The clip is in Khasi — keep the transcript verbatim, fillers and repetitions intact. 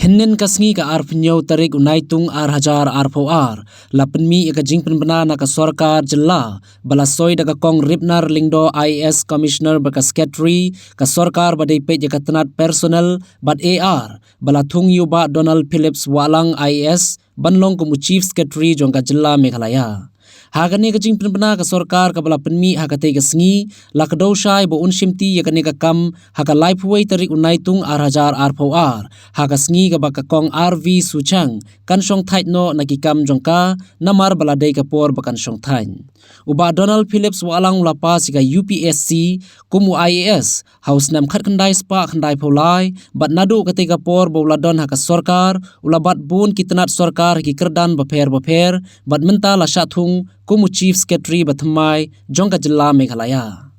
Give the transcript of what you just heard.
Hynnin ka sngi ka arphew tarik u Naitung ar hajar arphew ar, la pynmih ïa ka jingpynbna na ka sorkar jylla ba la soi da ka Kong Ripnar Lyngdoh I A S Commissioner bad ka Secretary ka sorkar ba dei peit ïa ka tnat personnel bad A R, ba la thung ïa u Bah Donald Phillips Wahlang I A S ban long kum u Chief Secretary jong ka jylla Meghalaya. Ha kane ka jingpynbna ka sorkar kaba la pynmih ha katei ka sngi, la kdew shai ba un shimti ïa kane ka kam ha ka laiphew wei tarik u Naitung ar hajar arphew ar, ha ka sngi kaba ka Kong R V Suchang kan shong thait noh na ki kam jong ka, namar ba la dei ka por ba kan shong thait. U Bah Donald Phillips Wahlang u la pass ïa ka U P S C kum u I A S ha u snem khatkhyndai spah khyndaiphew lai, bad naduh katei ka por ba u la don ha ka sorkar, u la bat bun ki tnat sorkar ha ki kyrdan bapher bapher, bad mynta la shah thung kum u Chief Secretary bathymmai jong ka jylla Meghalaya.